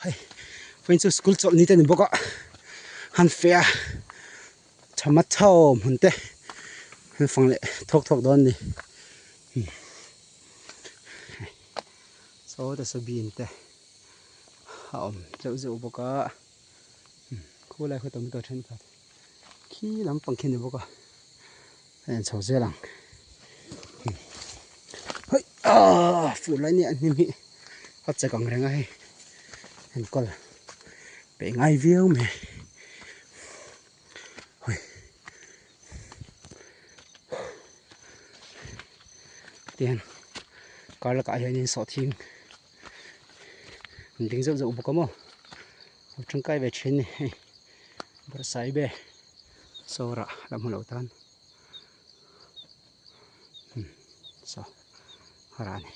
Hei vawiin chu school chawlh ni te a ni bawk a han feh a tomato hmun te an fang leh thawk thawk dawn a ni saw te saw bean te a awm zeuh zeuh bawk a khulai khaw tomato thenkhat khi lampang khi a ni bawk a a en chho zel ang hei aaa fur lai nia hnim hi a chek ang reng a hei enkawl peih ngai viau mai hawi tihian kar lakah hianin sawhthing an ding zeuh zeuh bawk a maw a tangkai ve thin a ni hei bawrhsaibe. Sawrah la hmu lo tan saw a rah a ni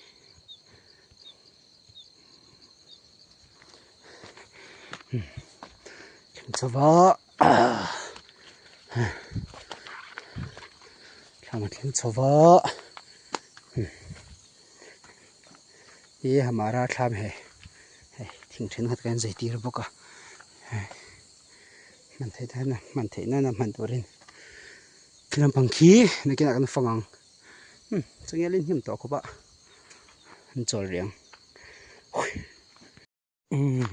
chova thlam a thleng chho va hi hamara thlam he hei thing thenkhat kan zai tir bawk a. Hman theih nana hman theih nana hman turin khi lampang khi nakinah kan fang ang umm changel in hnim tawh khawp a an chawl rih ang umm.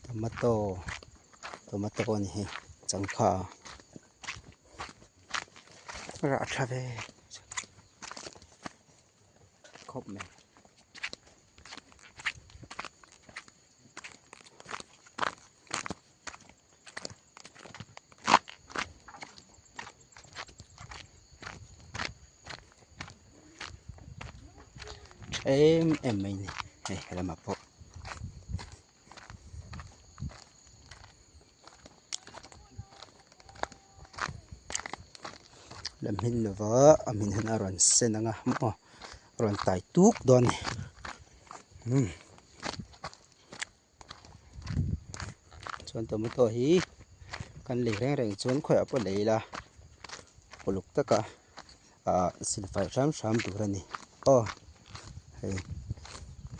Tomato tomato a ni hei changkha. Rah tha ve khawp mai. Tha em em mai a ni hei helamah pawh. La hmin lova a hmin hian a rawn sen ang a maw a rawn tai tuk dawn a ni umm chuan tomato hi kan lei reng reng chuan khawiah pawh lei ila uluk taka ah silfai hram hram tur a ni aw hei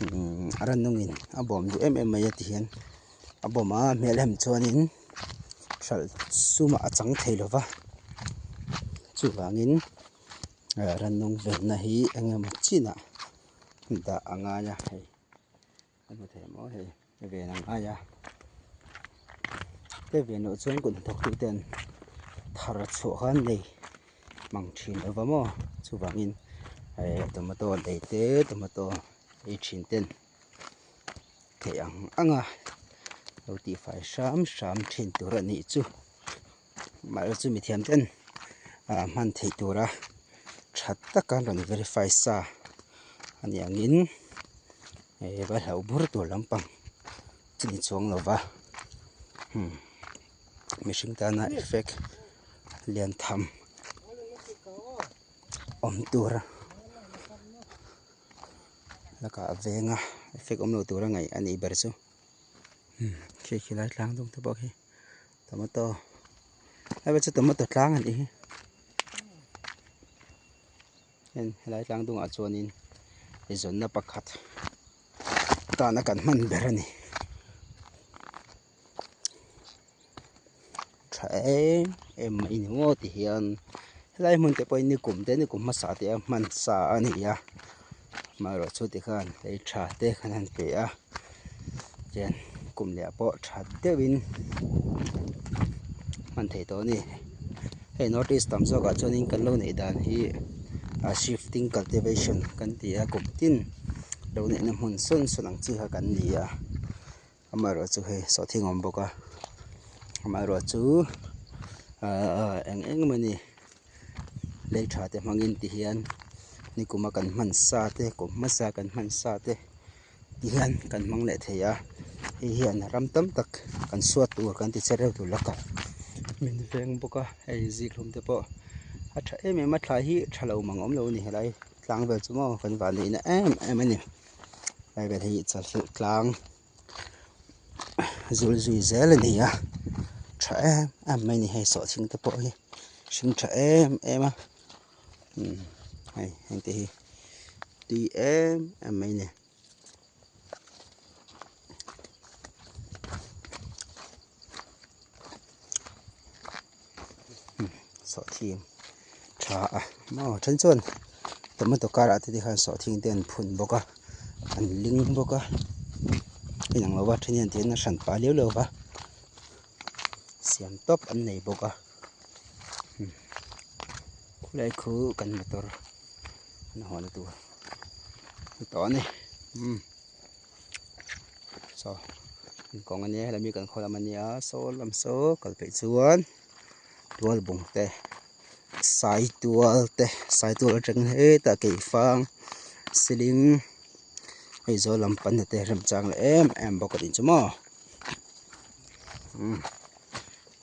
umm a rannungin a bawm duh em em mai a ti hian a bawm a hmel hem chuanin hralh sumah a chang thei lo va chuvangin ah rannung venna hi eng emaw chinah dah a ngai a hei a hmu thei maw hei ven a ngai a te ven loh chuan kut hnathawk tu ten thar chhuah kha an nei mang thin lo va maw chuvangin eh tomato lei te tomato ei thin ten theih ang ang a lo tihfai hram hram thin tur a nih chu mahse chu mithiam ten ah hman theih tura tha taka an rawn verify sa a ni angin eh va hlauh bur tur lampang chu ni chuang lo va hmm mihring tana effect lian tham awm tur lakah a veng a effect awm lo tura ngaih a nih ber chu hmm khi khi lai tlang dawng te pawh khi tomato hei chu tomato tlang a nih hi heng helai tlang dungah chuanin eizawnna pakhat tana kan hman ber a ni tha em em mai ni maw ti hian helai hmun te pawhin nikum te nikum hmasa te a hman sa a ni a amaherawhchu tikhan lei tha te khan han pe a tian kum leh ah pawh tha deuhin hman theih tawh a ni hei north east tam zawk ah chuanin kan lo neih dan hi a shifting cultivation kan ti a kum tin lo neihna hmun sawn sawn ang chi kha kan ni a. Amaherawhchu hei sawhthing a awm bawk a amaherawhchu ahh eng eng emaw ni lei tha te hmangin ti hian nikuma kan hman sa te kum hmasa kan hman sa te ti hian kan hmang leh thei a hei hian ram tam tak kan suat tur kan ti che reuh tur laka min veng bawk a hei zikhlum te pawh a tha em em a thlai hi tha lo mang awm lo a ni helai tlang vel chu maw kan vanneihna em em a ni. Lai vel hi chawlhhlelh tlang zul zui zel a ni a tha em em mai a ni hei sawhthing te pawh hi hring tha em em a umm hei heng te hi tui em em mai a ni. Sawhthing tha a maw then chuan tomato karah te khan sawhthing te an phun bawk a an ling bawk a inang lo va then hian tihian a hran pah liau liau va siam tawp an nei bawk a khulai khu kan motor an haw na tur a ni tawh a ni umm. Saw kawng a nia helai mi kan khaw lam a nia saw lam saw kal peih chuan tual bung te sai tual te sai tual atangin hetah keifang ceiling hei zawl lam pan te remchang leh em em bawk a nih chu maw umm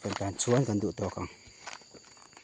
kan tan chuan kan duh tawk ang.